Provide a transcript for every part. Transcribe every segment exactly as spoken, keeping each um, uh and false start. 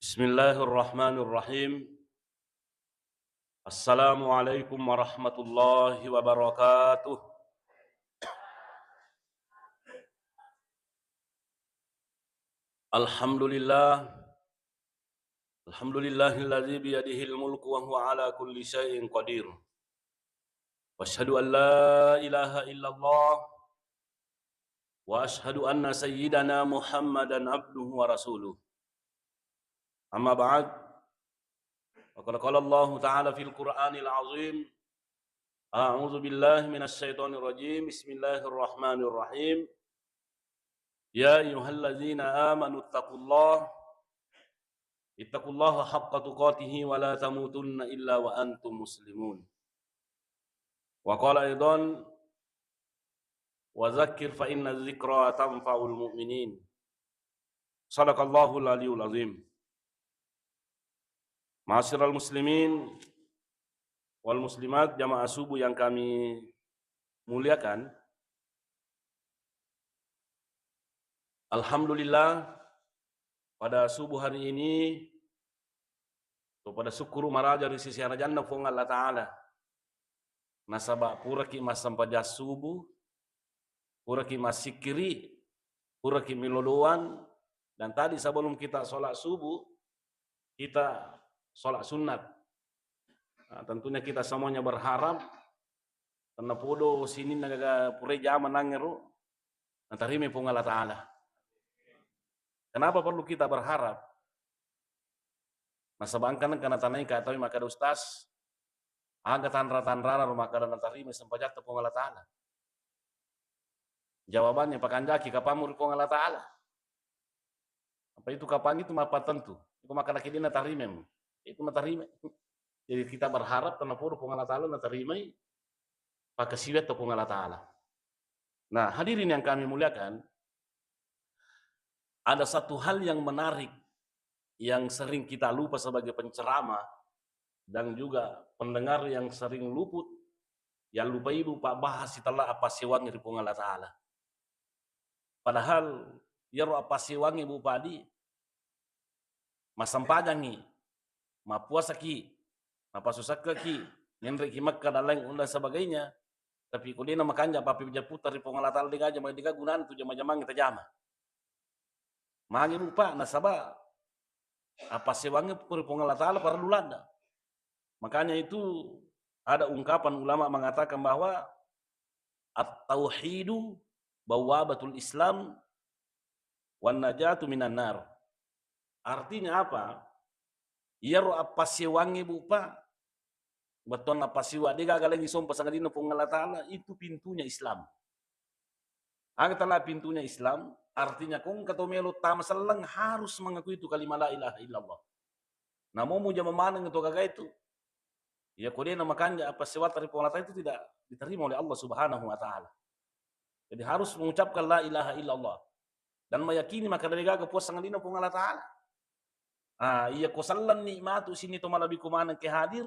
Bismillahirrahmanirrahim. Assalamualaikum warahmatullahi wabarakatuh. Alhamdulillah. Alhamdulillahilladzi biyadihil mulku wa huwa ala kulli syai'in qadir. Wa asyhadu an la ilaha illallah wa asyhadu anna sayyidana Muhammadan abduhu wa rasuluh. Amma ba'd. Wa qad qala Allahu ta'ala fil Qur'anil azim. A'udzu billahi minasy syaithanir rajim. Bismillahirrahmanirrahim. Ya ayyuhalladzina amanu ittaqullaha ittaqullaha haqqa tuqatihi wa la tamutunna illa wa antum muslimun. Wa qala aidan, wa dzakkir fa inna dzikra tanfa'ul mu'minin. Sadaqallahul aliyul azim. Ma'asyiral muslimin wal muslimat, jamaah subuh yang kami muliakan, alhamdulillah, pada subuh hari ini, to pada syukkuru maraja ri sisi arajanna Puang Allah Ta'ala. Nasaba puraki massempajang subuh, puraki massikkiri, puraki miloloan, dan tadi sebelum kita sholat subuh, kita sholat sunat. Nah, tentunya kita semuanya berharap tennapodo sininna gaga purai jama nangero natarimai Puang Allah Ta'ala. Kenapa perlu kita berharap? Nasaba engka nengka natanai ka tau makkeda, "Ustaz, aga tanra-tanrana ro makkeda natarimai sempajatta Puang Allah Ta'ala?" Jawabannya, pakanjaki kapammu ri Puang Allah Ta'ala. Apa itu kapang itu mappatentu. Iko makkeda kedena tarimai, itu matarima. Jadi kita berharap tennapodo Puang Allah Ta'ala natarimai pakkasiwiatta Puang Allah Ta'ala. Nah, hadirin yang kami muliakan, ada satu hal yang menarik yang sering kita lupa sebagai penceramah dan juga pendengar yang sering luput, yang lupa ibu pak bahas setelah apa sewangi ri Puang Allah Ta'ala. Padahal iyaro apa sewangi bu padi massempajangngi, mappuasaki, mapasusakkaki, ngenreki Mekka dan lain dan sebagainya. Tapi ko dena makanja pappejaputa ri Puang Allah Ta'ala, degaja, degaga gunana tu jama-jamangnge tajama. Magi bu pak, nasaba apa sewangnge ri Puang Allah Ta'ala parellu ladda. Makanya itu ada ungkapan ulama mengatakan bahwa at-tauhidu bawabatul Islam wan najatu minan nar. Artinya apa? Iyaro appasewangnge bu pak, bettuanna appasewa, degaga lagi sompa sangadinna Puang Allah Ta'ala, itu pintunya Islam. Aga tala pintunya Islam, artinya ko engka to melo tama selleng harus mengakui itu kalimat la ilaha illallah. Namo mujama maneng to gaga itu. Ya ko dena makanja apa sewata ri Puang Allah Ta'ala itu tidak diterima oleh Allah Subhanahu wa Ta'ala. Jadi harus mengucapkan la ilaha illallah dan meyakini maka dari gaga puasa ngalina Puang Allah Ta'ala. Ah, iya ko sallan nikmatu sini to malabi kumaneng ke hadir,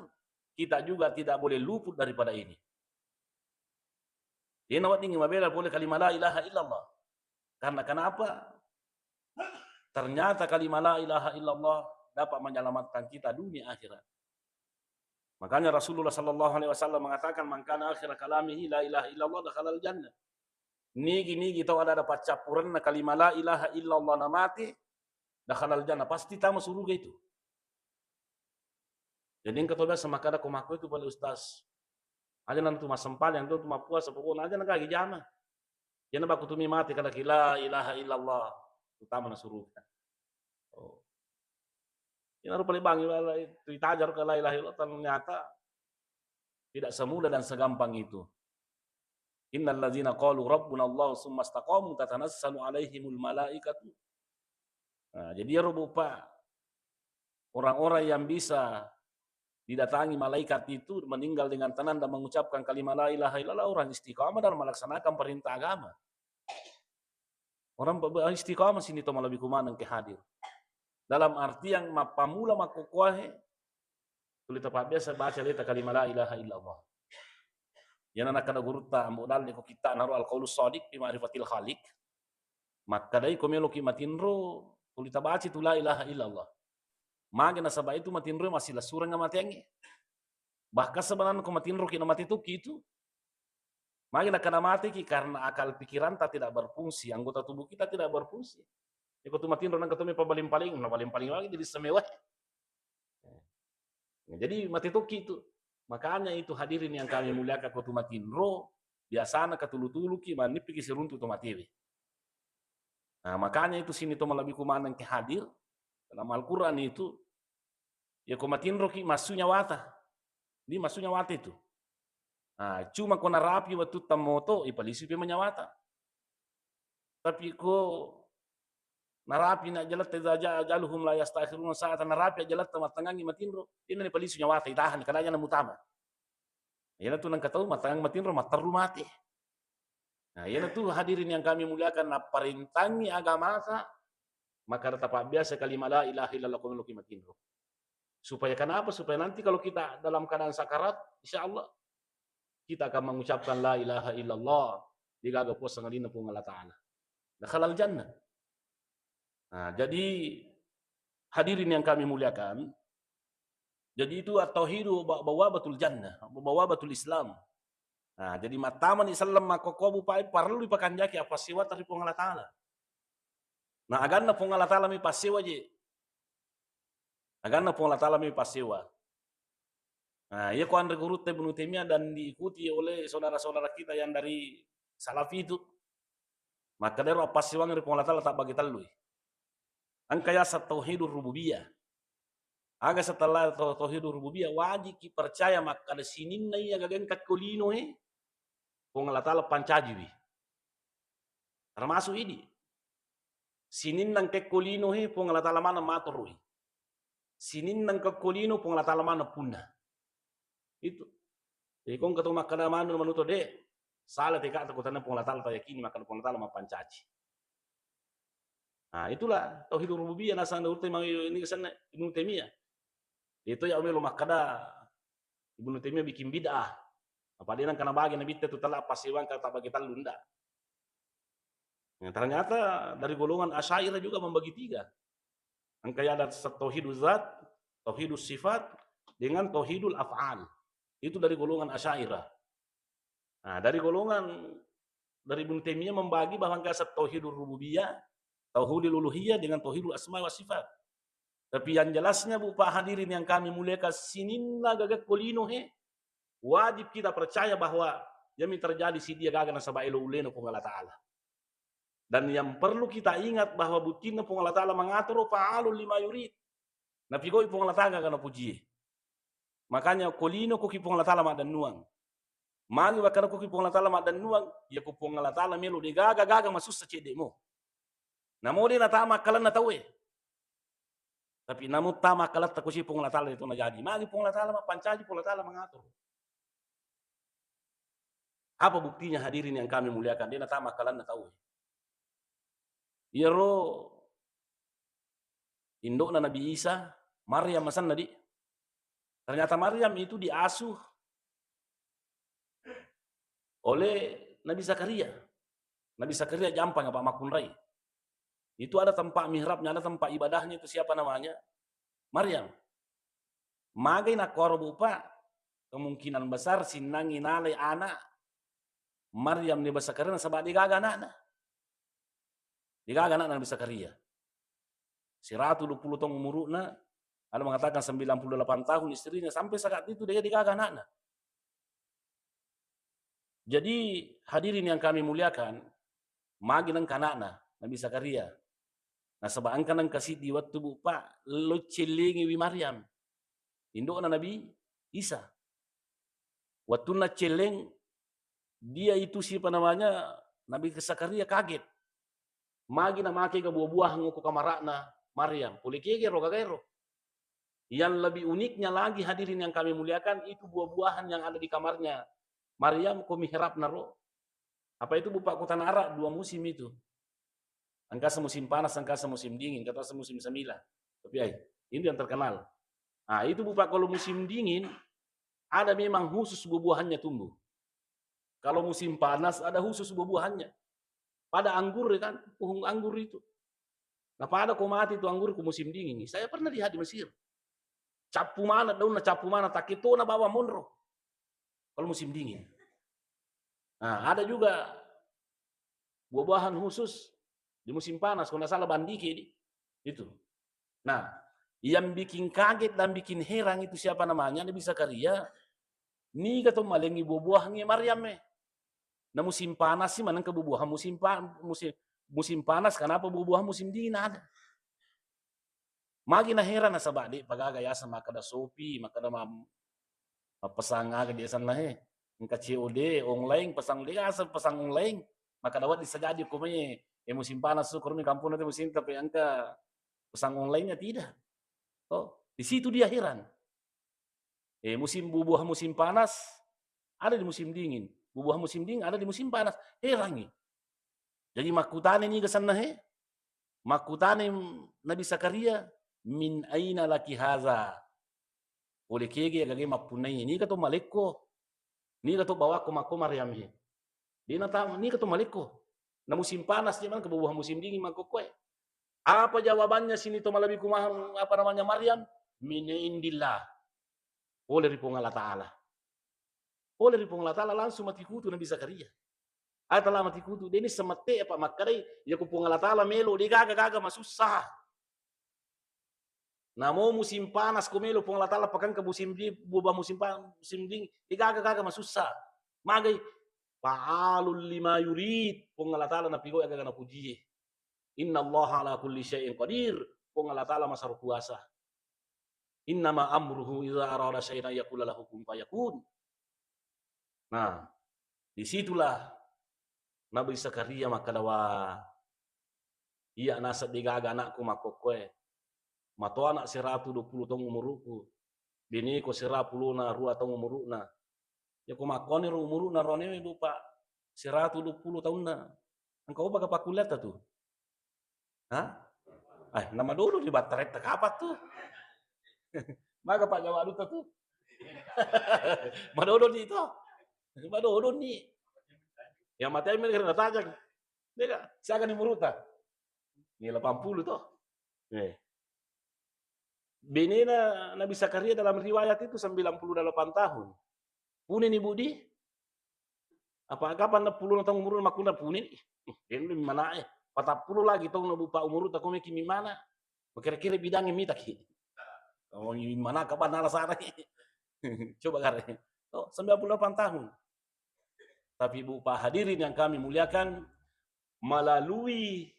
kita juga tidak boleh luput daripada ini. Dena wedding mabela pole kalimat la ilaha illallah. Karena kenapa? Ternyata kalimat la ilaha illallah dapat menyelamatkan kita dunia akhirat. Makanya Rasulullah sallallahu alaihi wasallam mengatakan, "Man kana akhira kalamihi la ilaha illallah dakhalal jannah." Nigi-nigi tau ada, ada paccappurenna kalimat la ilaha illallah na mati, dakhalal jannah, pasti tama suruga itu. Jadi engka to biasa makkada ko makko itu pale ustaz. Aja nantu massempajang, tu mappuasa, pokokna aja nagagi jama. Jana baku tumi mati kada ki la ilaha illallah, utama na suruga. Oh. Ina rupa libangi tu itajar ke la ilaha illallah, ternyata tidak semudah dan segampang itu. Innalladzina qalu rabbuna Allah tsumma istaqamu tatanazzalu alaihimul malaikatu. Nah, jadi ya rupa orang-orang yang bisa didatangi malaikat itu meninggal dengan tenang dan mengucapkan kalimat la ilaha illallah, orang istiqamah dalam melaksanakan perintah agama. Orang be-, be-, istiqamah sini to malabi kumaneng ke hadir. Dalam artian mappamula makkukuahe, tuli tapabbiasa baca leta kalimat la ilaha illallah. Yana nakkada gurutta Ambo Dalle ko kitta naro Al-Qaulus Shadiq fi Ma'rifatil Khaliq. Makkadai ko meloki matinro, tuli tabaca tu la ilaha illallah. Magi nasaba itu matinro massilessureng amateangnge. Bahkan sebenarnya ko matinroki na mate tokki itu, magi nakkeda mateki karena akal pikiranta tidak berfungsi, anggota tubuh kita tidak berfungsi. Iko tu matinro nangka tu me pabaling-paling, na paling-paling lagi jadi semewa. Nah, jadi mate tokki itu. Makanya itu hadirin yang kami muliakan, ko tu matinro, biasana katulu-tuluki, manippiki siruntu to matewe. Nah, makanya itu sini to malebbiku maneng ke hadir dalam Al-Quran itu, ya ko matinroki massu nyawata. Di massu nyawata itu. Nah, cuma ko narapi wettu tammoto, ipalisu pe manyawata. Tapi ko narapi na ajalatta, idza jaa ajaluhum la yastakhiruna sa'atan, narapi ajalatta mattengngangi matinro, dena ni palisu nyawata, itahan, kadanya na mutama. Iyana tu nangka tau mattengngang matinro, matteru mate. Nah, iyana tu hadirin yang kami muliakan, napparentangi agamata, maka tapabbiasa kalima la ilaha illallah ko meloki matinro. Supaya kenapa? Supaya nanti kalau kita dalam keadaan sakarat, insya Allah kita akan mengucapkan la ilaha illallah, degaga puasseng alinna Puang Allah Ta'ala. Dakhalal jannah. Nah, jadi hadirin yang kami muliakan, jadi itu at-tauhidu ba-, bawabatul jannah, bawabatul Islam. Nah, jadi mattamani selleng makkokkoe Bu Pak, parellu dipakanjaki appassewata ri Puang Allah Ta'ala. Nah, aganna Puang Allah Ta'ala mi passewa je. Aganna Puang Allah Ta'ala mi passewa. Nah, iya ko anre gurutta Ibnu Taimiyah dan diikuti oleh saudara-saudara kita yang dari Salafi itu, makkadaro appassewang ri Puang Allah Ta'ala tabbagi tellui. Engka yaseng tauhidur rububiyah. Aga setelah tau-, tauhidur rububiyah, wajibki percaya makkada sininna iya gaga engka ko lino e, Puang Allah Ta'ala pancajiwi. Termasuk idi. Sininna engka ko lino e, Puang Allah Ta'ala maneng matoroi. Sininna engka ko lino, Puang Allah Ta'ala maneng punna. Itu. Jadi ko engka to makkada manu, manu to de, sala teka to, ko tanna Puang Allah Ta'ala tayakini, makkada Puang Allah Ta'ala mappancaji. Nah, itulah tauhidur rububiyah nasang urte mau ini kesanna Ibnu Taimiyah. Itu ya melo makkada Ibnu Taimiyah bikin bid'ah. Apa dia nang kana bagi nabitta tu tala appassewang ka tabbagi tellu ndak. Nah, ternyata dari golongan Asy'ariyah juga membagi tiga. Engka ya ada tauhiduz zat, tauhidus sifat, dengan tauhidul af'al. Itu dari golongan Asy'ariyah. Nah, dari golongan, dari Ibnu Taimiyah membagi bahwa engka yaseng tauhidur rububiyah, tauhidul uluhiyah dengan tauhidul asma wa sifat. Tapi yang jelasnya, Bu Pak, hadirin yang kami muliakan, sininna gaga ko lino he, wajib kita percaya bahwa yang terjadi si dia gaga nasaba elo ulena Puang Allah Ta'ala. Dan yang perlu kita ingat bahwa buttinna Puang Allah Ta'ala mengatur, fa'alul lima yurid. Napigoi Puang Allah Ta'ala gaga napujie. Makanya ko lino ko ki Puang Allah Ta'ala maddennuang. Magi wakkada ko ki Puang Allah Ta'ala maddennuang, ya ko Puang Allah Ta'ala melo de gaga-gaga masussa cedde mo. Namo de natama akkalenna tauwe. Tapi namo tama akkalatta ko si Puang Allah Ta'ala itu najaji. Magi Puang Allah Ta'ala mappancaji, Puang Allah Ta'ala mengatur. Apa buktinya hadirin yang kami muliakan? De natama akkalenna tauwe. Iyaro indo'na Nabi Isa, Maryam asenna, di. Ternyata Maryam itu diasuh oleh Nabi Zakaria. Nabi Zakaria jampang apa makkunrai. Itu ada tempat mihrabnya, ada tempat ibadahnya itu siapa namanya? Maryam. Magai nakkoro, Bu Pak, kemungkinan besar sinnangi nalai anak Maryam Nabi Zakaria nasaba de gaga anakna. De gaga anakna Nabi Zakaria. Siratu dua puluh tahun umuru'na, ada mengatakan sembilan puluh delapan tahun istrinya, sampai saat itu de gaga anakna. Jadi, hadirin yang kami muliakan, magi nengka anakna Nabi Zakaria. Nasaba engka nengka siddi wettu, Bu Pak, lo cellengiwi Maryam, indo'na Nabi Isa. Wettunna celleng, dia itu siapa namanya, Nabi Zakaria kaget. Magi namakega buah-buahan ko kamara'na Maryam, pole kega ero gaga ero. Yang lebih uniknya lagi, hadirin yang kami muliakan, itu buah-buahan yang ada di kamarnya Maryam ko mihrabna ro. Apa itu, Bu Pak, ko tanah Arab dua musim itu. Engkasa musim panas, engkasa musim dingin, kata musim semi lah. Tapi ai, ini yang terkenal. Nah, itu, Bu Pak, kalau musim dingin, ada memang khusus buah-buahannya tumbuh. Kalau musim panas, ada khusus buah-buahannya. Pada anggur, ya kan, pohon anggur itu. Napada ko mati tu anggurku musim dingin. Saya pernah lihat di Mesir. Cappu mana daunna, cappu mana, takketona bawang monro. Kalau musim dingin. Nah, ada juga buah-buahan khusus di musim panas, kalau nggak salah bandike di itu. Nah, yang bikin kaget dan bikin heran itu siapa namanya? Nabi Zakaria. Niga to malengi buah-buahannya Maryam eh. Nah, musim panas sih manengka buah-buahan musim pa-, musim musim panas, kenapa buah-buahan musim dingin ada? Magi naheran nasaba de pagaga yaseng makkeda Shopee, makkeda ma-, mappesang aga biasanna he. Engka C O D, online, pesang de asal pesang online. Makkeda wedding sajadi ko mai, eh, musim panas tu, kormi kampung nanti musim tapi engka pesang online-nya tidak. Oh, di situ dia heran. Eh, musim buah-buahan musim panas ada di musim dingin. Buah-buahan musim dingin ada di musim panas. Herangi. Jadi makkutani niga senna he? Makkutani Nabi Zakaria, "Min aina laki haza?" Pole kege gage mappunnai, niga to malekko? Niga to bawakko makko Maryam he? Dena ta, niga to malekko? Na musim panas je maneng, kebuah musim dingin makko koe. Apa jawabannya sini to malabi kumaha, apa namanya, Maryam? Min indillah. Pole ri Puang Allah Ta'ala. Pole ri Puang Allah Ta'ala langsung mati kutu Nabi Zakaria. Atala mati kutu, deni semette apa makkedai, ya ku Puang Allah Ta'ala melo, de gaga-gaga masussa. Namo musim panas ko melo Puang Allah Ta'ala pakengka musim di, buba musim pa-, musim dingin, de gaga-gaga masussa. Magai, fa'alul lima yurid, Puang Allah Ta'ala napigau gaga napujie. Innallaha ala kulli syai'in qadir, Puang Allah Ta'ala masaru kuasa. Innama amruhu idza arada syai'an an yaqula lahu kun fayakun. Nah, disitulah Nabi Zakaria makkeda, "Wa, iya naseng de gaga anakku makkokkoe. Matoa anak seratu dua puluh taung umuruku. Beneku sera pulona rua taung umuru'na. Ya ko makkoniro umuru'na ronewe, Bapak, seratu dua puluh taunna. Engka opa ga pakkuliatta tu?" Hah? Eh, namadodo di battaretta kapang tu. Maga Pak Jawa Duta tu. Madodo ni to. Madodo ni. Yang mati aja mereka tajang. Dega, siaga ni muruta? Ni delapan puluh to. Eh. Benena Nabi Zakaria dalam riwayat itu sembilan puluh delapan tahun. Pune ni Budi? Apa kapan na pulona taung umuruna makkunra pune ni? Denre manae. Patappulo lagi taung na bupa umuruta komeki mimana. Kira-kira bidang yang mitaki. Oh, mimana kapan nala sana. Coba kare. Oh, sembilan puluh delapan tahun. Tapi Bu, Pak, hadirin yang kami muliakan, melalui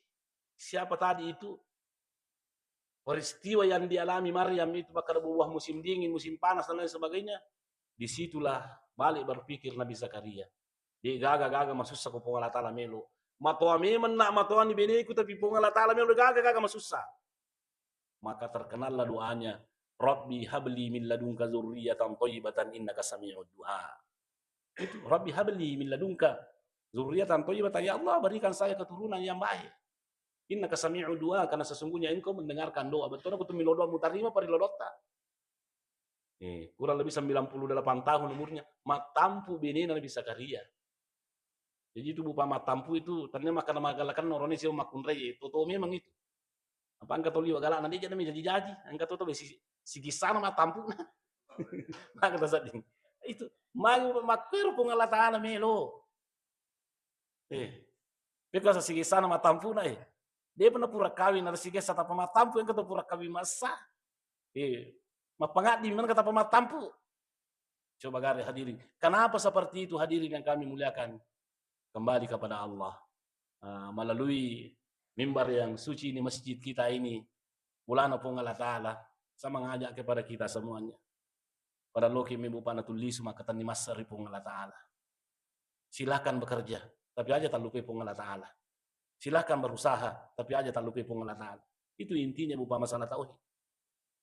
siapa tadi itu, peristiwa yang dialami Maryam itu, maka ada buah musim dingin, musim panas, dan lain sebagainya, disitulah balik berpikir Nabi Zakaria. De gaga-gaga masussa ko Puang Allah Ta'ala melo. Matoa memang nak matoa ni beneku, tapi Puang Allah Ta'ala melo gaga-gaga masussa. Maka terkenallah doanya, "Rabbi habli min ladunka dzurriyyatan thayyibatan innaka sami'ud du'a." Itu, "Rabbi habli min ladunka dzurriyyatan thayyibatan," "Ya Allah, berikan saya keturunan yang baik. Innaka sami'ud du'a," karena sesungguhnya Engkau mendengarkan doa. Bettuanna ko tu melo doa mutarima, pari lo dotta. Eh, kurang lebih sembilan puluh delapan tahun umurnya, mattampu benena Nabi Zakaria. Jadi itu bupa mattampu itu, tania makkana magalakan orone sio makkunrai, toto memang itu. Apa engka to liwa galakna, de jadi jaji-jaji, engka to to si, sigissana mattampu. Maka tasadding. Itu, magi makkero Puang Allah Ta'ala melo. Eh, pekko sa sigissana mattampu na, eh. De pernah pura kawin, ada sigissa tapa mattampu, engka to pura kawin massa. Eh, mapangaddi mana kata mattampu. Coba gare hadirin. Kenapa seperti itu hadirin yang kami muliakan? Kembali kepada Allah. Ah, melalui mimbar yang suci ini, masjid kita ini, mulana Puang Allah Ta'ala, saya mengajak kepada kita semuanya. Pada loki mi bupa na tullisu maka tenni massa ri Puang Allah Ta'ala. Silahkan bekerja, tapi aja tallupai Puang Allah Ta'ala. Silahkan berusaha, tapi aja tallupai Puang Allah Ta'ala. Itu intinya bupa masalah tauhid.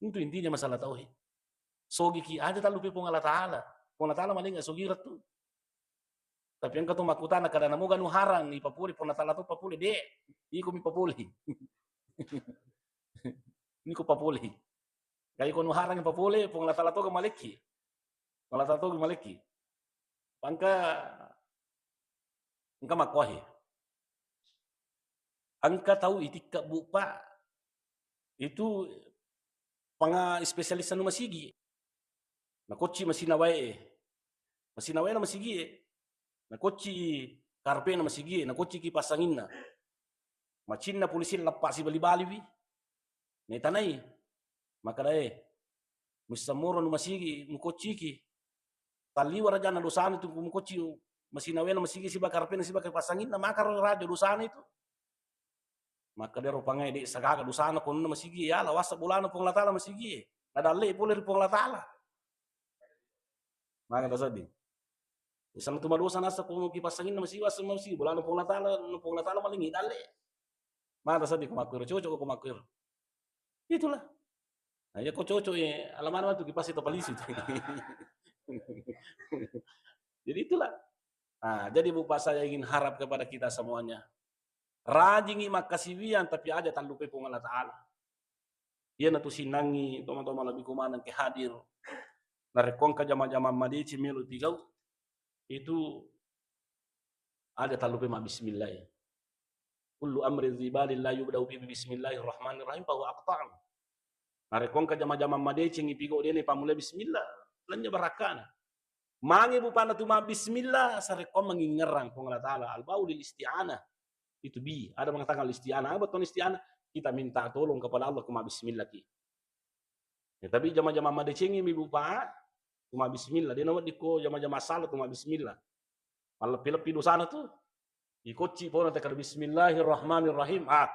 Itu intinya masalah tauhid. Sogiki aja tallupai Puang Allah Ta'ala. Puang Allah Ta'ala maling sogi ratu. Tapi engka to makkutana kada namoga nuharang ipapole Puang Allah Ta'ala to papole, de. Iko mi papole. Niko papole. Kai ko nuharang papole, Puang Allah Ta'ala toga malekki. Puang Allah Ta'ala toga malekki. Pangka engka makkohi. Engka tau itikka bupa Itu panga spesialis anu masigi. Nakocci masina wae. Masina wae na masigi. Nakocci karpe na masigi, nakocci ki passanginna. Macinna polisi lappa sibali-baliwi. Netanai. Makadae. Mussemmoro nu masigi, mukocciki. Talliwa rajana dosana tu mukocci masina wae na masigi siba karpena siba passanginna, makaro raja dosana itu. Makkadero pangai de sagaga dosana konna masigi ya, lawasa bolana Puang Allah Taala masigi. Nadalle pole ri Puang Allah Taala. Maka taseddi. Misalna tu madosa nasa ko ki passanginna masigi, wasa masigi, bolana Puang Allah Taala, Puang Allah Taala malingi dalle. Maka taseddi ko makkuro, cocok ko makkuro. Itulah. Nah, ya ko cocok ya, alamana tu kipasi to polisi tu. Jadi itulah. Nah, jadi Bapak saya ingin harap kepada kita semuanya. Rajingi makkasiwiang tapi aja tallupai Puang Allah Taala. Iyanatu sinangi toma-toma lebih kumanang ke hadir. Narekko engka jama-jama madeceng melo tigau, itu aja tallupai mabbismillah. Kullu amrin zibalin la yubda'u bi bismillahirrahmanirrahim fahuwa aqta'u. Narekko engka jama-jama madeceng ipigau dene pammulai bismillah, lanya barakkana. Mange bupana tu mabbismillah, sarekko mangingerang Puang Allah Taala, albau lil isti'anah. Itu bi, ada mengatakan al isti'anah, apa tuh isti'anah? Kita minta tolong kepada Allah kuma bismillah ki. Ya, tapi jama-jama madecengi mi bupa, kuma bismillah. Dia nawa diko jama-jama salah kuma bismillah. Malleppi-leppi dosana tu. Ikocci pona tekar bismillahirrahmanirrahim. Ah,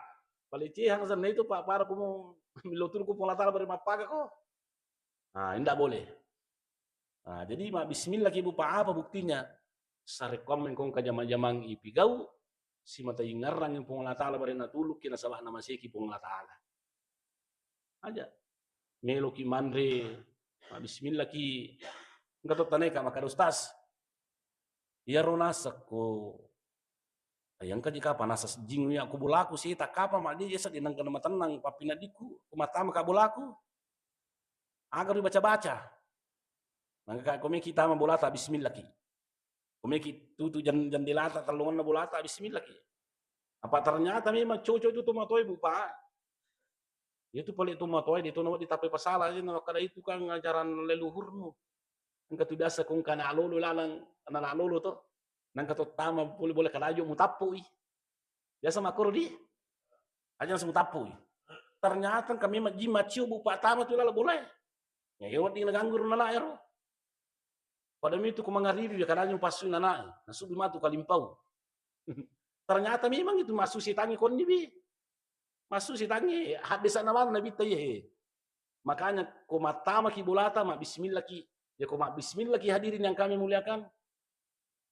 palecehang senna itu Pak, para kumu milo turku Puang Allah Taala beri mappaga ko. Ah, indak boleh. Ah, jadi ma bismillah ki bupa apa buktinya? Sarekkoammeng kong kajama-jamang ipigau, simata ingarrang Puang Allah Taala bari natulukki nasaba namaseki Puang Allah Taala. Aja. Meloki manre, ma bismillah ki. Engka to taneka makkada ustaz. Iyaro nasekko. Ayangka ji kapa nasa sejing ya ku bolaku sita kapa ma dia seddi nangka matennang pappinaddiku ku matama ka bolaku. Aga ri baca-baca. Nangka ka komeki tama bolata bismillah ki. Komeki tutu jan-, jandelata tellongenna bolata bismillah ki. Apa ternyata memang cocok itu tomatoe bupa. Itu pale tomatoe di tono di tape pasala aja na kada itu kan ajaran leluhurmu. Engka tu biasa kong kana lolo lalang, ana lolo to. Nangka to tama pole bola kalajo mutappui. Biasa makkoro di. Aja langsung mutappui. Ternyata kami majji maciu bupa tama tu lala bola. Ya wedding naganggu rona na ero. Pada mitu ko mangaribi, kadang passu nanae, nasubbi matu kalimpau. Ternyata memang itu massu setangnge konni bi. Massu setangnge, haddesa na mana nabitta ye. Makanya ko mattamaki bolata, ma bismillah ki. Ya ko ma bismillah ki hadirin yang kami muliakan.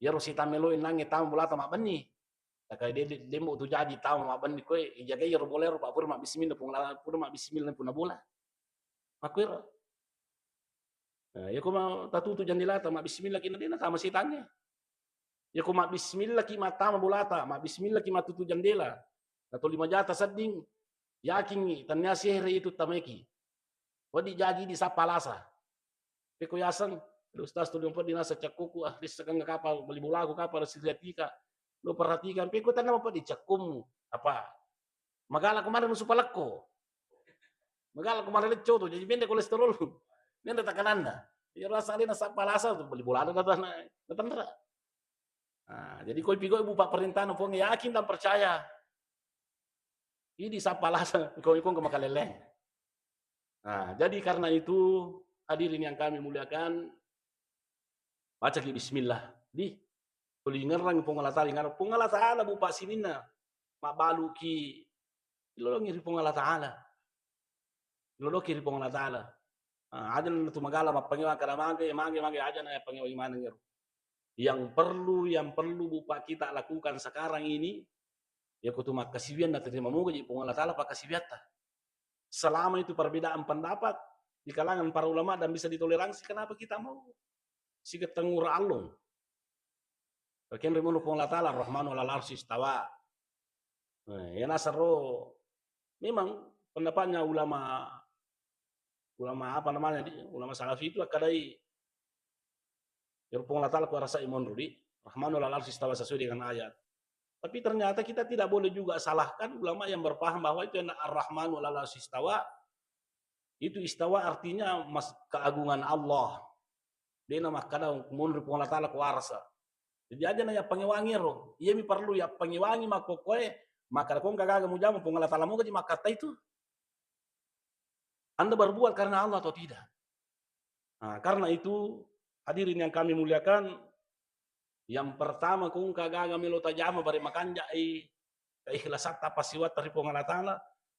Yaro setang meloe nangnge tama bolata mabbenni. Takai de-, de-, dembo tu jaji tama mabbenni koe, ijagai yaro bola ero, pa pura ma bismillah, pura ma bismillah, puna bola. Makkuero. Nah, yako ma tatutu jandelata, ma bismillah ki na de natama setangnge. Yako ma bismillah ki matama bolata, ma bismillah ki matutu jandela. Nato lima jata sedding, yakingngi tannia sehere itu tameki. Wedding jaji di sappa lasa. Peko yaseng, "Aduh, Ustaz, tuli mapeddi nasa cakkuku, ah, rissakang kapa, bali bolaku kapa, rasiatika." Lo perhatikan, peko tanna mapeddi cakkummu. Apa? Magala ko mare musu palekko. Magala ko mare lecco tu, jadi mende kolesterol. Mende tekananna. Iya rasa alena sappa lasa tu, bali bolana datang na, datang. Nah, jadi koi pigoi bupa perintahna Puang, yakin dan percaya. Idi sappa lasa, koi kong makaleleng. Nah, jadi karena itu, hadirin yang kami muliakan, baca ki bismillah. Di, tuli ngerrang Puang Allah Taala, ngarang Puang Allah Taala bupa sininna, mabbalu ki, ilolongi ri Puang Allah Taala. Iloloki ri Puang Allah Taala. Ah, aja na tu magala mappangewa kada mage, mage, mage, aja na pangewa maneng ero. Yang perlu, yang perlu bupa kita lakukan sekarang ini, ya kutu makkasiwian naterima moga ji Puang Allah Taala pakkasiwiatta. Selama itu perbedaan pendapat di kalangan para ulama dan bisa ditoleransi, kenapa kita mau sigetteng ura allong? Pakenre mono Puang Allah Taala, Ar-Rahmanu alal arsy istawa. Nah, ya nasaro memang pendapatnya ulama, ulama apa namanya di, ulama salafi itu akkadai, ya Puang Allah Taala kuarasai monro di, Rahmanu alal arsy istawa sesuai dengan ayat. Tapi ternyata kita tidak boleh juga salahkan ulama yang berpaham bahwa itu yang Ar-Rahmanu 'alal 'arsy istawa. Itu istawa artinya mas-, keagungan Allah. De'na makkada monri Puang Allah Ta'ala ko arasa. Jadi aja na yappangewangi ro. Iyami perlu yappangewangi makkokkoe, makkada ko engka gaga mujama Puang Allah Ta'ala moga ji makkatta itu. Anda berbuat karena Allah atau tidak? Nah, karena itu, hadirin yang kami muliakan, yang pertama ko engka gaga melo tajama bare makanjai keikhlasatta, passiwatta ri Puang Allah Ta'ala,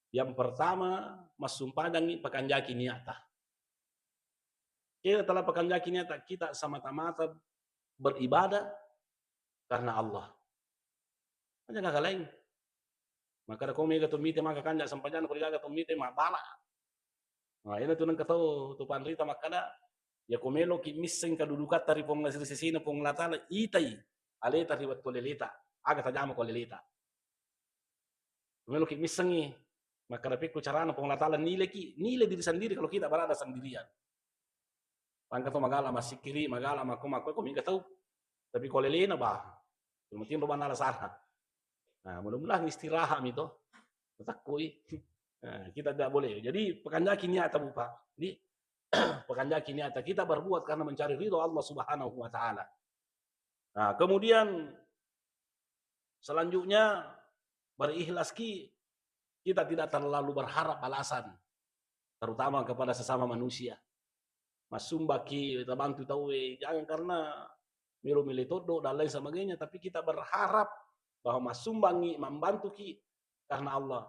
yang pertama massumpajangi pakanjaki niatta. Kita telah pakanjaki niatta, kita semata-mata beribadah karena Allah. Aja gaga lain. Makkada ko mega to mite maka kanja sempajang, ko degaga to mite mabbala. Nah, ina tu nengka tau tu panrita makkada, ya ko meloki misseng kadudukatta ri Puang, ri sesena Puang Allah Ta'ala, itai aleta ri wettu aleleta. Aga tajama ko aleleta. Meloki missengi, makkada pekko carana Puang Allah Ta'ala nileki, nilai diri sendiri kalau kita berada sendirian. Engka to magala massikkiri, magala makko, makko, ko mega tau. Tapi ko alelena, bah, cuma tinro bana alasana. Nah, mudah-mudahan istirahat mi to. Takkoi. Nah, kita tidak boleh. Jadi, pakanjaki niatta, Bu, Pak. Jadi, pakanjaki niatta. Kita berbuat karena mencari ridho Allah Subhanahu wa Ta'ala. Nah, kemudian selanjutnya, berikhlas ki, kita tidak terlalu berharap balasan, terutama kepada sesama manusia. Massumbaki, tabantu tauwe, jangan karena melo-melo toddo dan lain sebagainya, tapi kita berharap bahwa massumbangi, mambantuki karena Allah.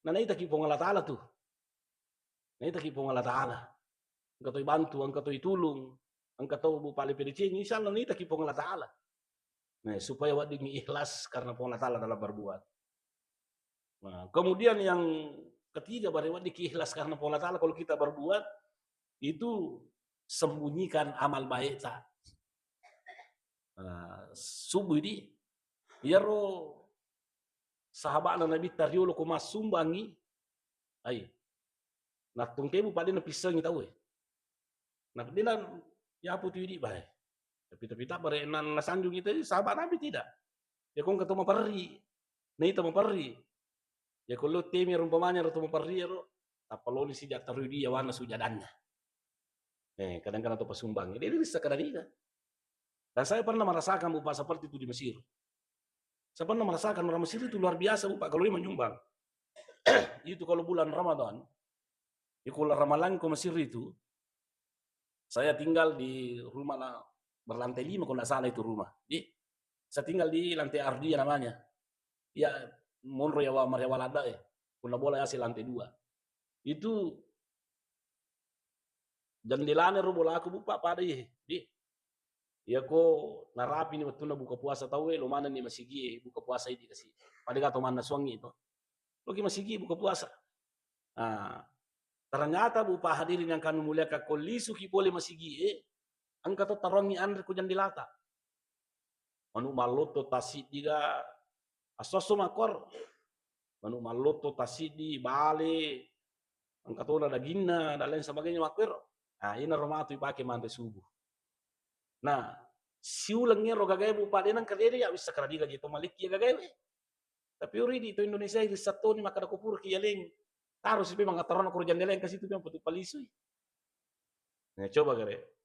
Nah, naitaki Puang Allah Ta'ala tu. Naitaki Puang Allah Ta'ala. Engka toi bantu, engka toi tulung, engka to bu pale pedeceng, insya Allah naitaki Puang Allah Ta'ala. Nah, supaya wedding ikhlas karena Puang Allah Ta'ala dalam berbuat. Nah, kemudian yang ketiga, bare wedding ikhlas karena Puang Allah Ta'ala, kalau kita berbuat, itu sembunyikan amal baikta. Nah, subuh ini, iyaro sahaba'na Nabitta riolo ko massumbangi, ai, nattungkebu pada napissengi tauwe. Nah, dia na-, yapu tu idi bae. Tapi, tapi tak bare na-, nasanjung itu, sahabat Nabi tidak. Ya, kong ketua maperri. Nah, itu maperri. Ya, kalau temi rumpamanya ro to maperri ro, tapaloni sija tarui dia warna sujadannya. Eh, kadang-kadang to pasumbang. Jadi, ini sekadar ini kan. Dan saya pernah merasakan, Bu, Pak, seperti itu di Mesir. Saya pernah merasakan orang Mesir itu luar biasa, Bu, Pak, kalau dia menyumbang. Itu kalau bulan Ramadan, di bulan Ramadan ke Mesir itu, saya tinggal di rumah la-, berlantai lima kalau nggak salah itu rumah. Di, saya tinggal di lantai Ardia namanya. Ya, monro ya wa-, marewa lada ya. Kuna bola ya si lantai dua. Itu jendelana ro bolaku, Bu, Pak, pada, eh, di. Iyako narapini wettunna buka puasa tauwe, lo manenni masigie buka puasa idi kasi. Pada gato manna suangi to. Loki masigi buka puasa. Nah, ternyata, Bu, Pak, hadirin yang kami muliakan, ko lisuki pole masigie, engka to taroangi anre ko jendelata. Manu mallotto tasiddi ga, asso-asso makkoro. Manu mallotto tasiddi, bale, engka tona daginna, dan lain sebagainya makkoro. Nah, ina ro matu ipake manre subuh. Nah, siuleng ero gagae, Bu, Pak, de nengka dede ya wissa karadiga je to malikki gagae we. Tapi uridi to Indonesia, risseng toni makkada ko puraki yaleng. Tarusi memang atarona ko jendeleng kasi tu memang patu palisui. Nah, coba gare.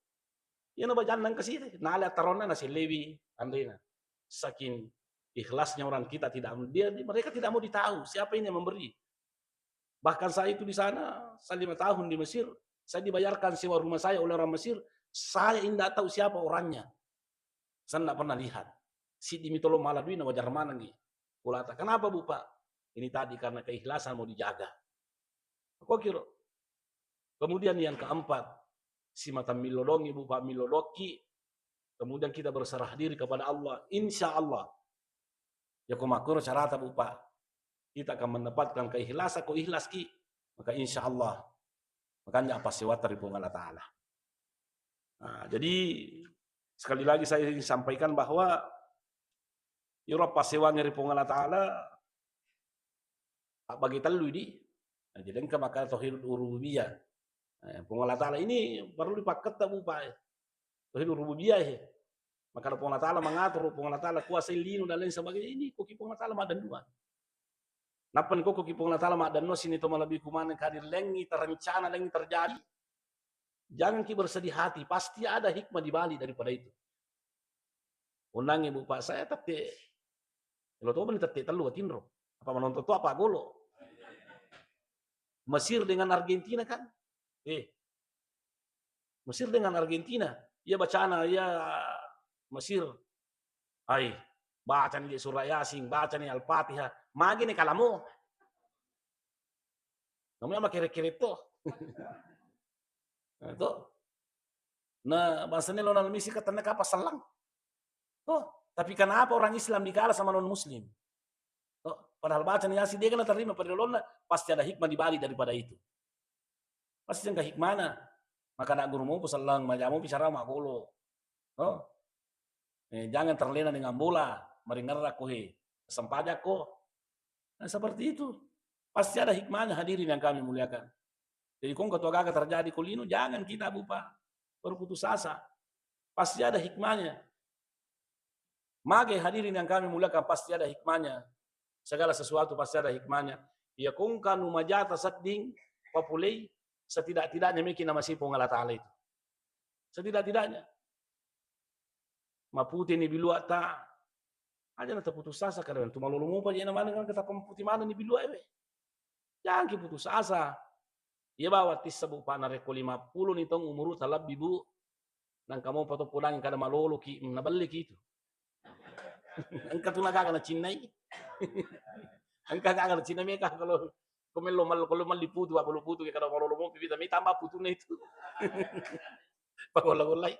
Iya na bajanna kasi, nale atarona nasellewi anrena. Saking ikhlasnya orang kita tidak, dia, mereka tidak mau ditahu siapa ini yang memberi. Bahkan saya itu di sana, saya lima tahun di Mesir, saya dibayarkan sewa rumah saya oleh orang Mesir, saya tidak tahu siapa orangnya. Saya tidak pernah lihat. Siddi mi tolo mala duina wajar manengi. Kulata, kenapa, Bu, Pak? Ini tadi karena keikhlasan mau dijaga. Kok kiro? Kemudian yang keempat, simata millodongi, Bu, Pak, millodokki. Kemudian kita berserah diri kepada Allah. Insya Allah. Ya, ko makkoro carata, Bu, Pak. Kita akan mendapatkan keikhlasan, ko ikhlaski, maka insya Allah, makanya apa sewata ri Puang Allah Ta'ala. Nah, jadi sekali lagi saya ingin sampaikan bahwa iro passewangnge ri Puang Allah Ta'ala abbagi tellu idi. Nah, jadi engka maka tauhid rububiyah. Nah, Puang Allah Ta'ala ini perlu dipakketta, Bu, Pak. Tauhid rububiyah, eh. Maka Puang Allah Ta'ala mengatur, Puang Allah Ta'ala kuasai lino dan lain sebagainya, ini koki Puang Allah Ta'ala maddenduang. Nappa ni koki Puang Allah Ta'ala maddenduang sini to malebbi kumaneng kadir lengi terencana lengi terjadi. Jangan ki bersedih hati, pasti ada hikmah di balik daripada itu. Onnangngi Bu Pak, saya tette, lo to ni tette tellu atinro. Apa menonton to apa golo? Mesir dengan Argentina kan? Eh, Mesir dengan Argentina. Iya bacana, iya Mesir. Ai, bacani je surah Yasin, bacani Al-Fatihah. Magi ni kalamo. Namanya makere-kere to. Nah, to. Nah, bangsana lo nalmisi katanna kapa sellang. Oh, tapi kenapa orang Islam dikalah sama non Muslim? Oh, padahal bacani Yasin dia kena terima pada lolona, pasti ada hikmah di balik daripada itu. Pasti engka hikmana. Maka nak guru mau pesellang, majamu bicara mak golo. Oh. Eh, jangan terlena dengan bola, maringerra ko he, sempajakko. Nah, seperti itu. Pasti ada hikmahnya hadirin yang kami muliakan. Jadi kong ketua gaga terjadi ko lino, jangan kita bupa berputus asa. Pasti ada hikmahnya. Mage hadirin yang kami muliakan, pasti ada hikmahnya. Segala sesuatu pasti ada hikmahnya. Iya kongka nu majata sedding papulei, setidak-tidaknya meki namasi Puang Allah Ta'ala itu. Setidak-tidaknya. Mapute ni biluatta, aja na taputus asa kada tu malolo mopa je na maneng kan ketapa maputi maneng ni bilua ewe. Jangan ki putus asa. Iya bawa tissa Bu Pak, narekko lima puluh ni taung umuru talabbi Bu, nangka mopa to podangi kada malolo ki, mm, nabelle ki itu. Engka tu nagaga nacinnai. Engka gaga nacinnai meka kalau ko mello mal-, kalau malli putu, apa lo putu ke kada malolo mopi bita mi tambah putunna itu. Pagolla-gollai.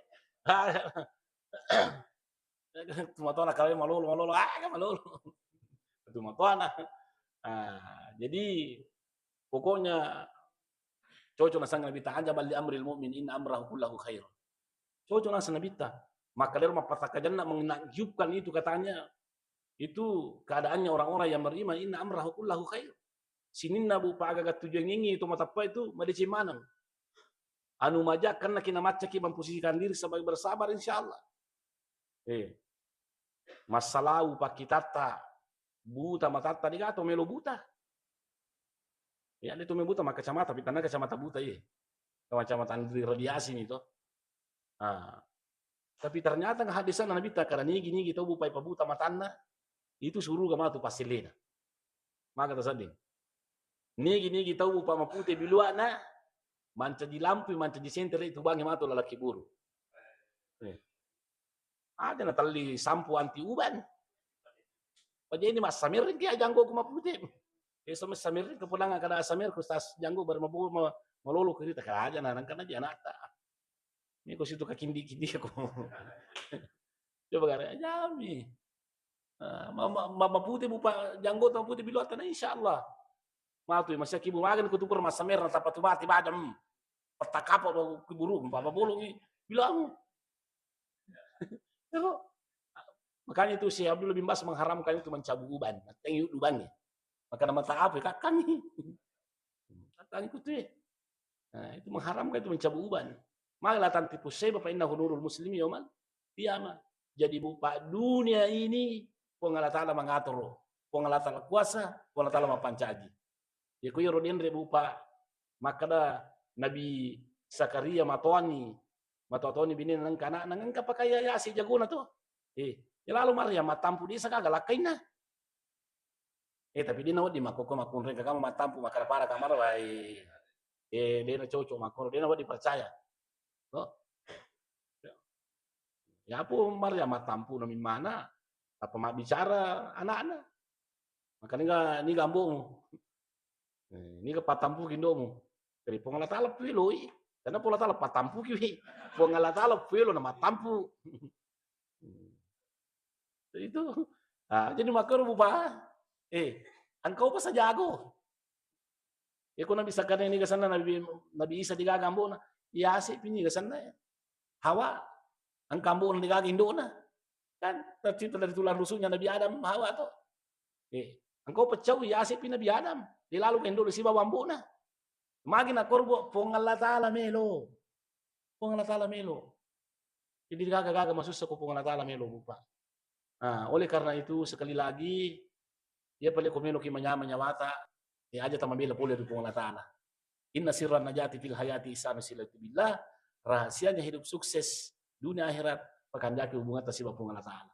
Tumatoana kawai malolo, malolo, ah, kan malolo. Tumatoana. Ah, jadi pokoknya cocok nasang Nabitta, "Ajaban li amril mu'min, inna amrahu kullahu khair." Cocok nasang Nabitta. Maka dero mappatakkajanna menakjubkan itu katanya. Itu keadaannya orang-orang yang beriman, "Inna amrahu kullahu khair." Sininna Bu Pak, aga-aga tujuangengngi to mateppa itu madeceng maneng. Anu maja kenna ki namaccaki memposisikan diri sebagai bersabar, insya Allah. Eh, massalau pakkitatta, buta matatta, degato melo buta. Ya, de to melo buta, makkacamata, pitanna kacamata buta, ye. Kacamata anti radiasi ni to. Ah. Tapi ternyata hadisna Nabitta kada nigi-nigi tau bupai pabuta matanna, itu suruga matu passellena. Maka tasedding. Nigi-nigi tau bupa mapute biluana, mancaji lampu, mancaji sentere itu bangi matu lalaki buru. Eh. Ada na telli sampo anti uban. Paja ini massamereng ki ajanggo ku mapute. Eso massamereng kepulangan kada samer ku stas janggo bar mabu ma-, malolo kerita kada aja na nangkana aja anakta. Ini ko situ kakindi-kindi ko. Coba gare ajami. Ah, ma-, ma-, ma-, mapute bupa janggo tau pute biluatta na insya Allah. Matu masih kibu magen ku tupur massamereng tappa tu mati bajam. Pettakapa ku buru, papa bolongi bilamu. Ero. Makanya itu Syekh Abdullah bin Bas mengharamkan itu mencabut uban. Tengi ubangi. Maka nama tak apa kakkangi. Kakkangi ku tu. Nah, itu mengharamkan itu mencabut uban. Malah tanti pusai bapak inna hunurul muslimi yoman. Iya ma. Jadi bupa dunia ini Puang Allah Ta'ala mengatur. Puang Allah Ta'ala kuasa, Puang Allah Ta'ala mapancaji. Yako yero denre bupa makkada Nabi Zakaria matoani, matoa-toani binena nengka anakna, nengka pakaya yasi jagona to. Eh, ya lalu Maryam mattampu desa kaga lakkainna. Eh, tapi dena wedding makkokko makkunrai kagama mattampu makkada para kamar wae. Eh, dena cocok makkono, dena wedding percaya. To? Ya apa Maryam mattampu na mimmana, tappa mabbicara anakna. Maka niga, niga ambomu. Eh, niga pattampuki indomu. Jadi Puang Allah Ta'ala pueloi. Karena Puang Allah Ta'ala pattampuki wi. Puang Allah Ta'ala puelo na mattampu. Itu. Ah, jadi makkoro bupa. Eh, engkau pa sajago. Iko Nabi Zakaria niga senna Nabi, Nabi Isa digaga ambona. Yase pi niga senna. Hawa. Engka ambona digaga indona. Kan tercipta dari tulang rusuknya Nabi Adam, Hawa to. Eh, engkau pecau yase pi Nabi Adam. Dilalu ke indona sibawa ambona. Magi na korbo Puang Allah Ta'ala melo. Puang Allah Ta'ala melo. Jadi gaga-gaga masussa ko Puang Allah Ta'ala melo, Bu, Pak. Nah, oleh karena itu, sekali lagi, iya pale ko melo ki manyama nyawata, ya aja tamabela pole ri Puang Allah Ta'ala. Inna sirran najati fil hayati ihsanu silatu billah, rahasianya hidup sukses dunia akhirat, pakanjaki hubungan ta siba Puang Allah Ta'ala.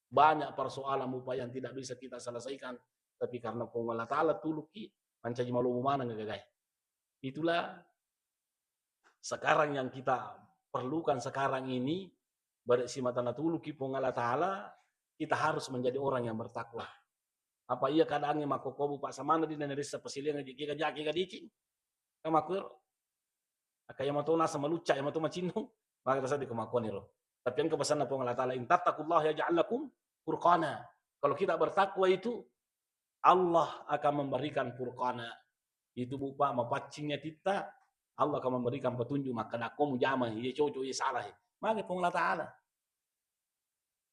Banyak persoalan, Bu, Pak, yang tidak bisa kita selesaikan, tapi karena Puang Allah Ta'ala tuluki, mancaji malomo maneng gagae. Itulah sekarang yang kita perlukan sekarang ini, bare simata natuluki Puang Allah Ta'ala, kita harus menjadi orang yang bertakwa. Apa iya keadaannya makkokkobu, Pak, samana di Indonesia pasiliang aja, kega jaki, kega dicing. Kan makkuero. Aka iya mato nasa malucca, iya mato macinnong, maka tasadi ko makkuaniro. Tapi engka pesanna Puang Allah Ta'ala, "In tattaqullaha yaj'al lakum furqana." Kalau kita bertakwa itu, Allah akan memberikan furqana. Itu, Bu, Pak, mapaccing atitta, Allah akan memberikan petunjuk, makkadakko mujama, iya cocok, iya salah. Magi Puang Allah Ta'ala.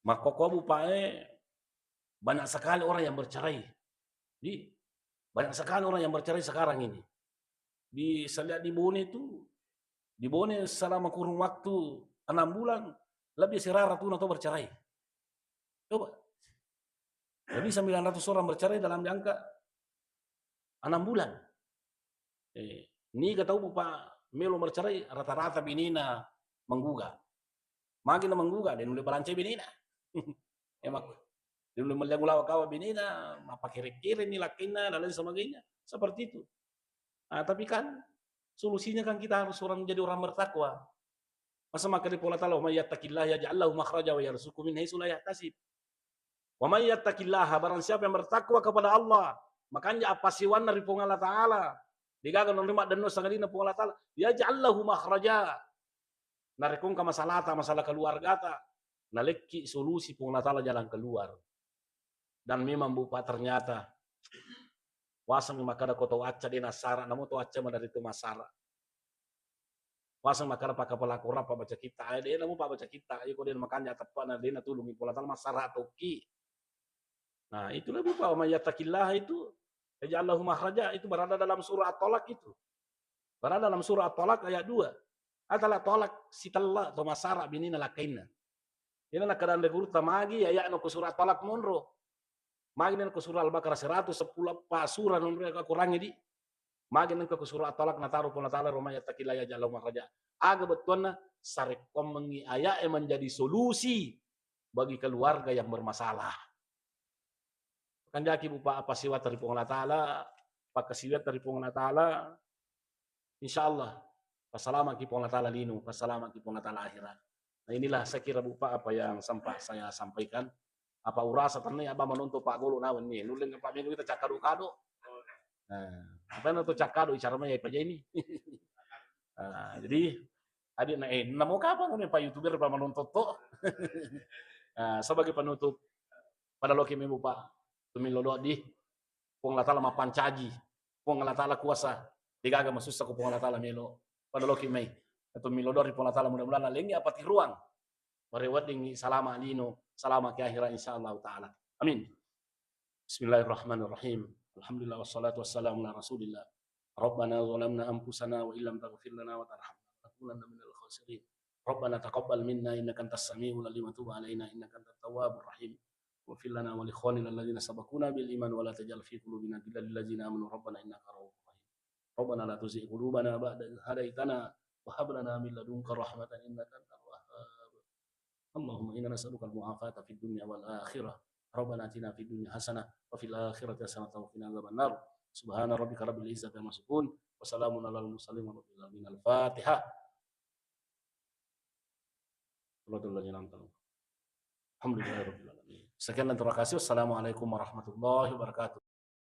Makkokkobu, Pak, eh, banyak sekali orang yang bercerai. Di, banyak sekali orang yang bercerai sekarang ini. Di, saya lihat di Bone itu, di Bone selama kurun waktu enam bulan, lebih sirara tuna to bercerai. Coba. Lebih sembilan ratus orang bercerai dalam jangka enam bulan. Eh, niga tau, Bu, Pak, melo bercerai, rata-rata binena menggugat. Magi na menggugat, de nulle balancai binena. Emang, de nulle melli angulawa kawa binena, mappakere-kere ni lakkainna, dan lain sebagainya. Seperti itu. Nah, tapi kan solusinya kan kita harus orang, jadi orang bertakwa. Masa makkeda Puang Allah Ta'ala, "Wa may yattaqillaha yaj'al lahu makhraja wa yarzuqhu min haitsu la yahtasib." "Wa may yattaqillaha," barang siapa yang bertakwa kepada Allah, makanja appasiwanna ri Puang Allah Ta'ala, degaga nonrima denno sangadinna Puang Allah Ta'ala, "yaj'al lahu makhraja." Narekko engka masalata, masalah keluargata, nalekki solusi Puang Allah Ta'ala jalan keluar. Dan memang, Bu, Pak, ternyata waseng makkada ko tau acca de nassara, namo tau acca maderri tu massara. Waseng makkada pakkapala Korang, pabbaca kitta, eh, de namo pabbaca kitta, iko de makanja teppana, de natulungi Puang Allah Ta'ala, massara tokki. Nah, itulah, Bu, Pak, "Wa may yattaqillaha" itu, "yaj'al lahu makhraja", itu berada dalam surah At-Talaq itu. Berada dalam surah At-Talaq ayat dua. Atala talak sitella to massara binina lakkainna. Ina nakkeda anre gurutta, magi aya'na ko surah At-Talaq monro. Magi nengka ko surah Al-Baqarah seratus seppulo eppa surah nonro, Kurangnge di. Magi nengka ko surah At-Talaq nataro Puang Allah Ta'ala, "Wa may yattaqillaha yaj'al lahu makhraja." Aga bettuanna, sarekkoammengngi aya'e menjadi solusi bagi keluarga yang bermasalah. Kanjaki, Bu, Pak, appasiwatta ri Puang Allah Ta'ala, pakkasiwiatta ri Puang Allah Ta'ala, insya Allah, passalamaki Puang Allah Ta'ala lino, passalamaki Puang Allah Ta'ala akhirat. Nah, inilah saya kira, Bu, Pak, apa yang sempat saya sampaikan. Apa urasa tenna ya, Abang, menonton Pak Golo nawen nih. Nulle Pak Minggu kita cakado-kado. Nah, apa yang nonton cakado, cara main apa ini? Nah, jadi, adik na, eh, namo kapang nih Pak YouTuber, Pak, menonton tuh. Nah, sebagai penutup, pada loki memu, Pak, tumilolo di Puang Allah Ta'ala mapancaji, Puang Allah Ta'ala kuasa, degaga masussa ko Puang Allah Ta'ala melo. Pada loki mai, tumilolo ri Puang Allah Ta'ala, mudah-mudahan nalengi apa tiruang. Bare weddingngi salama lino, salama ke akhirat, insya Allah Ta'ala. Amin. Bismillahirrahmanirrahim. Alhamdulillah, wassalatu wassalamu ala Rasulillah. Rabbana zalamna anfusana wa illam taghfir lana wa tarhamna lanakunanna minal khasirin. Rabbana taqabbal minna innaka antas samiul alim wa tub alaina innaka antat tawwabur rahim. Waghfir lana wa li ikhwanina alladhina sabaquna bil iman wa la taj'al fi qulubina ghillan lil ladzina amanu rabbana innaka ra'ufur rahim. Rabbana la tuzigh qulubana ba'da idh hadaytana wa hab lana min ladunka rahmatan innaka antal wahhab. Allahumma inna nas'aluka al-mu'afata fid dunya wal akhirah. Rabbana atina fid dunya hasanah wa fil akhirati hasanah wa qina adzaban nar. Subhana rabbika rabbil izzati amma yasifun. Wa salamun alal mursalin walhamdulillahi rabbil alamin. Al-Fatihah. Alhamdulillahirabbil alamin. Sekian dan terima kasih. Wassalamualaikum warahmatullahi wabarakatuh.